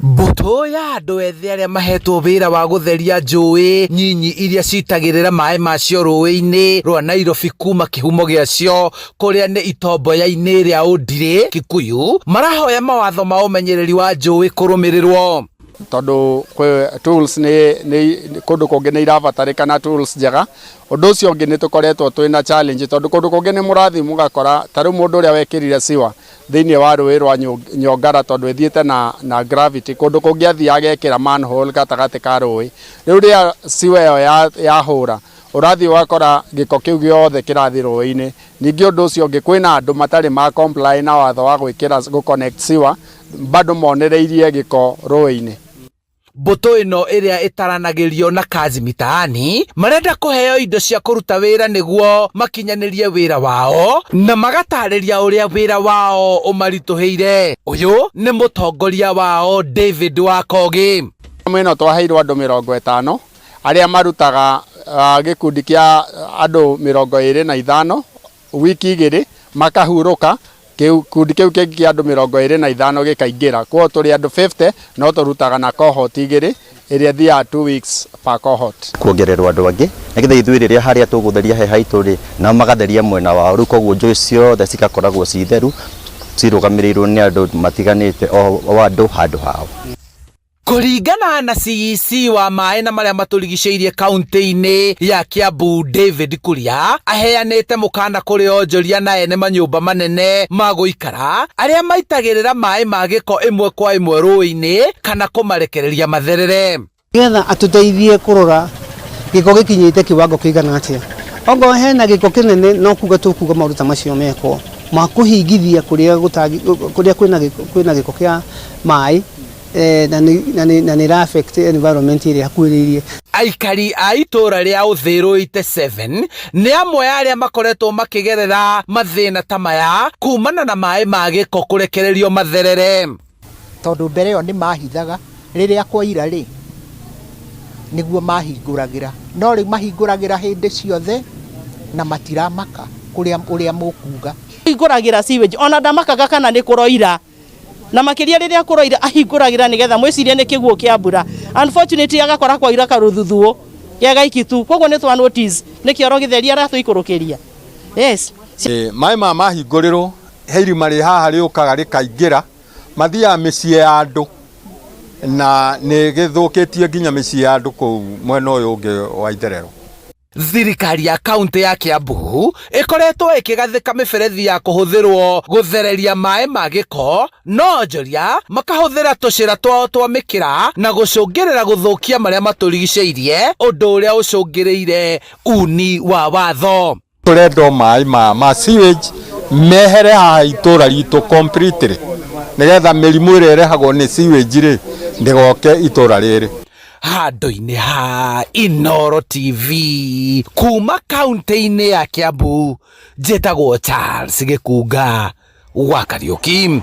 Mbũtũ ya andũ ethĩ arĩa mahetwo wĩra wa gũtheria njũĩ nyinyi iria citagĩrĩra maĩ macio rũĩ-inĩ rwa Nairobi kuma kĩhumo gĩacio kũrĩa nĩ itomboya-inĩ rĩa Ũndirĩ, Kikuyu, marahoya mawatho ma ũmenyereri wa njũĩ kũrũmĩrĩrwo. Tondũ kwĩ tools nĩ nĩ kũndũ kũngĩ nĩ irabatarĩkana tools njega. Ũndũ ũcio ũngĩ nĩ tũkoretwo twĩna challenge tondũ kũndũ kũngĩ nĩ mũrathiĩ mũgakora ta rĩu mũndũ ũrĩa wekĩrire sewer thĩinĩ wa rũĩ rwa Nyongara tondũ ĩthiĩte na, na gravity, kũndũ kũngĩ athiĩ agekĩra manhole gatagatĩ ka rũĩ. Rĩu rĩrĩa sewer ĩyo yahũra, ũrathiĩ ũgakora gĩko kĩu gĩothe kĩrathiĩ rũĩ-inĩ. Ningĩ ũndũ ũcio ũngĩ, kwĩna andũ matarĩ ma comply na watho wa gwĩkĩra gũ connect sewer, bado monereirie gĩko rũĩ-inĩ. Mbũtũ ĩno ĩrĩa ĩtaranagĩrio na Kazi Mitaani marenda kũheo indo cia kũruta wĩra nĩguo makinyanĩrie wĩra wao na magatarĩria ũrĩa wĩra wao ũmaritũhĩire. Ũyũ nĩ mũtongoria wao David Wakogi. Ĩno twaheirwo andũ 50 arĩa marutaga gĩkundi kĩa andũ 25 wiki 2 makahurũka, gĩkundi kĩu kĩngĩ kĩa andũ 25 gĩkaingĩra. Koguo tũrĩ andũ 50 no tũrutaga na cohort 2 ĩrĩa ĩthiaga 2 weeks per cohort. Kuongererwo andũ angĩ nĩgetha ithuĩ rĩrĩa harĩa tũgũtheria he haitũ rĩ, nao magatheria mwena wao. Rĩu koguo njũĩ ciothe cigakoragwo ci theru cirũgamĩrĩirwo nĩ andũ matiganĩte, o andũ handũ hao. Kũringana na CEC wa maĩ na marĩa matũrigicĩirie kaunti-inĩ ya Kiambu David Kuria aheanĩte mũkana kũrĩ onjoria na ene manyũmba manene ma gũikara arĩa maitagĩrĩra maĩ ma gĩko ĩmwe kwa ĩmwe rũĩ-inĩ kana kũmarekereria matherere. Nĩgetha atũteithie kũrora gĩko gĩkinyĩte kiwango kĩigana atĩa. Ongorwo hena gĩko kĩnene no kuga tũkuga maũndũ ta macio mekwo ma kũhingithia kũrĩa kũrĩa kwĩna gĩko kĩa maĩ na nĩ ĩra affect environment ĩrĩa ĩhakuhĩrĩirie. Aikari a itũra rĩa Ũthĩrũ 87 nĩ amwe arĩa makoretwo makĩgerera mathĩna ta maya kumana na maĩ ma gĩko kũrekererio matherere. Tondũ mbere ĩyo nĩ mahithaga rĩrĩa kwaira rĩ nĩguo mahingũragĩra, no rĩu mahingũragĩra hĩndĩ ciothe na matiramaka kũrĩa ũrĩa mũkuga. Hingũragĩra sewage ona ndamakaga kana nĩ kũroira, na makĩria rĩrĩa kũroira ahingũragĩra nĩgetha mwĩcirie nĩ kĩguũ kĩa mbura. Unfortunately agakora kwaira karũthuthuũ gĩa gaiki tu, koguo nĩ twa notice nĩ kĩoro gĩtheri aratũikũrũkĩria. Yes. Maĩ maya mahingũrĩrwo he irima rĩ haha rĩũkaga rĩkaingĩra, mathiaga mĩciĩ ya andũ na nĩ gĩthũkĩtie nginya mĩciĩ ya andũ kũu mwena ũyũ ũngĩ wa itherero. Thirikari ya kaunti ya Kiambu ĩkoretwo ĩkĩgathĩka mĩberethi ya kũhũthĩrwo gũthereria maĩ ma gĩko, no onjoria makahũthĩra tũcĩra twao twa mĩkĩra na gũcũngĩrĩra gũthũkia marĩa matũrigicĩirie, ũndũ ũrĩa ũcũngĩrĩire uni wa watho. Tũrenda maĩ ma sewage mehere haha itũra ritũ completely nĩgetha mĩrimũ ĩrĩa ĩrehagwo nĩ sewage rĩ ndĩgoke itũra rĩrĩ. Handũ-inĩ ha Inooro TV kuma kaunti-inĩ ya Kiambu, njĩtagwo Charles Gĩkunga wa Kariũki.